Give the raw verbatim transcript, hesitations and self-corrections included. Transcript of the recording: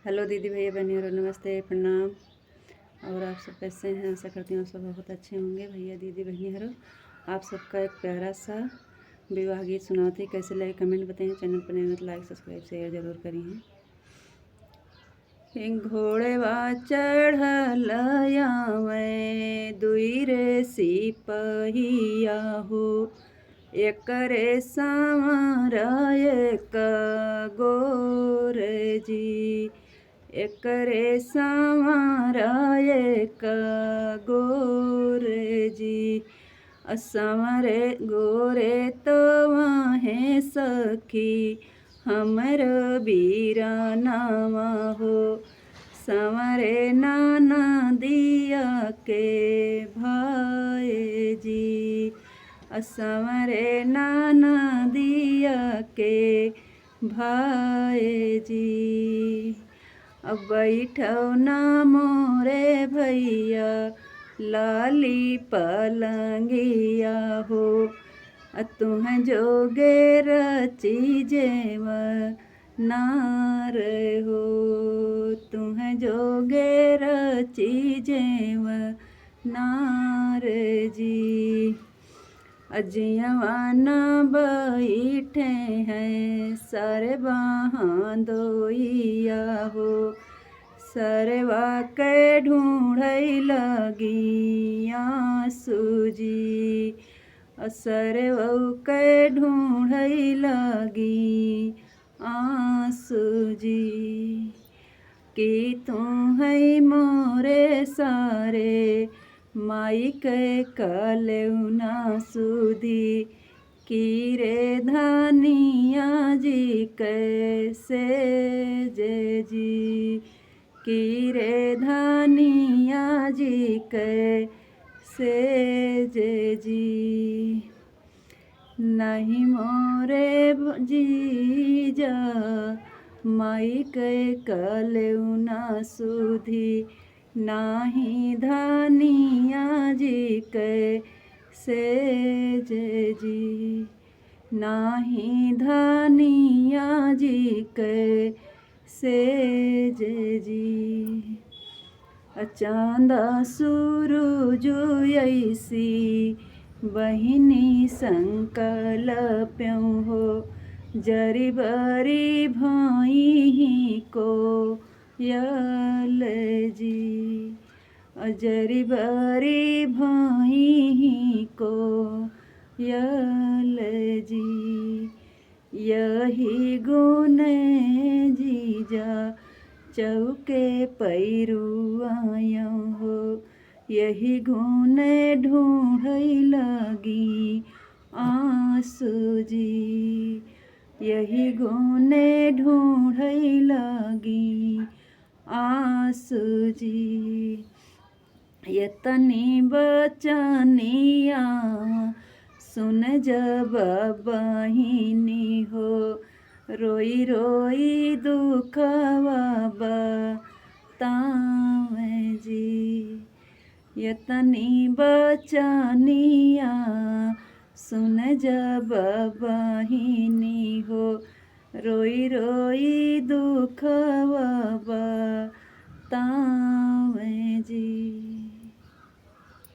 हेलो दीदी भैया बहनी हरो, नमस्ते, प्रणाम। और आप सब कैसे हैं? आशा करती हूँ आप सब बहुत अच्छे होंगे। भैया दीदी बहनी हरो, आप सबका एक प्यारा सा विवाह गीत सुनाती। कैसे लगे कमेंट बताइए। चैनल पर नए हो तो लाइक सब्सक्राइब शेयर जरूर करिए। घोड़वा चढ़ल आवे दुई रे सिपहिया हो, एकरे संवरा एक गोर जी, एकरे संवरा एक गोर जी। असंवरे गोरे तो वहे सखी हमर बीरानावा हो, संवरे ननदिया के भाई जी, असंवरे ननदिया के भाई जी। अब बैठो ना मोरे भैया लाली पलंगिया हो, आ तुह जोगे रची जेवनार हो, तुह जोगे रची जेवनार जी। अजियवा न बैठे हैं सरवा दोइया हो, सरवा के ढूंढै लगी आंसू जी, आ सरवा के ढूंढै लगी आंसू जी। कि तुहै मोरे सारे माई के कलेवना सुधी, कि रे धनिया जी के सेज जी, कि रे धनिया जी के सेज जी। नहीं मोरे ब-, जीजा माई के कलेवना सुधी, नाही धनिया जी के सेज जी, नाही धनिया जी के सेज जी। आ चांदा सुरुज अइसी बहिनी संकल्प्यौ हो, जरी बरी भइहीं कोयल जी, आ जरी बरी भइहीं कोयल जी। यही गुण जीजा चौके पैरुआयौ हो, यही गुण ढूंढै लगी आंसू जी, यही गुण ढूंढै लगी आंसू जी। यतनी बचनिया सुन जब बहिनी हो, रोई रोई दुखवा बतावे जी। यतनी बचनिया सुन जब बहिनी हो, रोई रोई दुखवा बतावे जी।